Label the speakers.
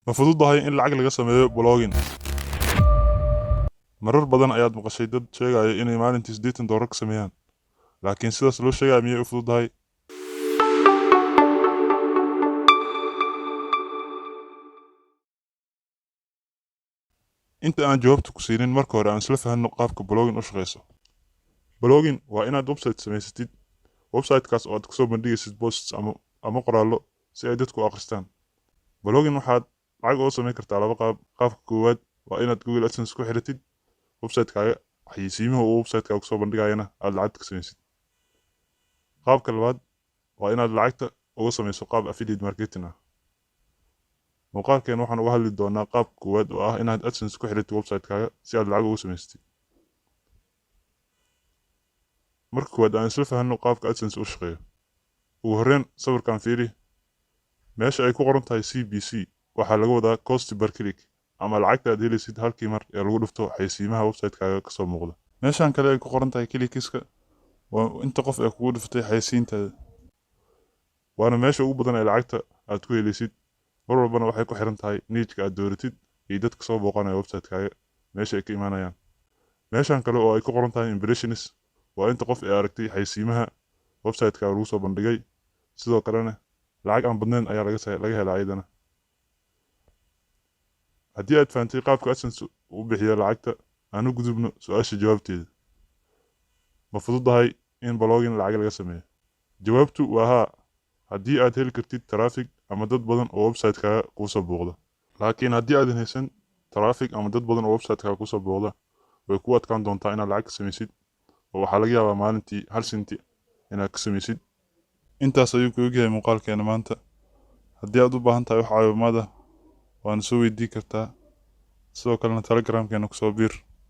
Speaker 1: Ma fududahay in lacag laga sameeyo blogging? Marar badan ayaad maqashay dad sheegaya inay maalintii $80 ka sameeyaan. Laakiin sidaas loo sheegaya miyay u fududahay? Inta aan jawaabta ku siinin, marka hore aan isla fahanno qaabka blogging u shaqeyso. Blogging waa inaad website samaysatid, website-kaas oo aad kusoo bandhigaysid posts ama qoraallo si ay dadku u akhristaan. Blogging waxaad lacag uga samayn kartaa laba qaab. Qaabka koowaad waa inaad Google AdSense ku xiratid website-kaaga, xayeysiimaha uu website-kaaga kusoo bandhigayana aad lacagta ka samaysid. Qaabka labaad waa inaad lacagta uga samayso qaab affiliate marketing ah. Muuqaalkeen waxaan uga hadli doonaa qaabka koowaad oo ah inaad AdSense ku xiratid website-kaaga si aad lacag uga samaysatid. Marka koowaad aan isla fahanno qaabka AdSense u shaqeeyo. Ugu horreyn sawirkan fiiri. Meesha ay ku qoran tahay CPC waxaa laga wadaa cost per click, ama lacagta aad helaysid halkii mar ee lagu dhufto xayeysiimaha website-kaaga kasoo muuqda. Meeshan kale ay ku qoran tahay clicks-ka waa inta qof ee kugu dhuftay xayeysiintaada. Waana meesha ugu badan ee lacagta aad ku helaysid. Mar walbana waxay ku xiran tahay niche-ka aad dooratid iyo dadka soo booqanaya website-kaaga meesha ay ka imaanayaan. Meeshan kale oo ay ku qoran tahay impressions waa inta qof ee aragtay xayeysiimaha website-kaaga lagu soo bandhigay. Sidoo kalena lacag aan badnayn ayaa laga helaa iyadana. Haddii aad fahantay qaabka AdSense u bixiyo lacagta, aan u gudubno su'aasha jawaabteeda. Ma fududahay in blogging lacag laga sameeyo? Jawaabtu waa haa, haddii aad heli kartid traffic ama dad badan oo website-kaaga kuu soo booqda. Laakiin haddii aadan haysan traffic ama dad badan oo website-kaaga kuu soo booqda, way kuu adkaan doontaa inaad lacag ka samaysid, oo waxaa laga yaabaa maalintii 1 senti inaad ka samaysid. Intaas ayuu ku egyahay muuqaalkeena maanta. Haddii aad u baahan tahay wax caawimaad ah, waana soo weydii kartaa. Sidoo kalena Telegramkeena kusoo biir.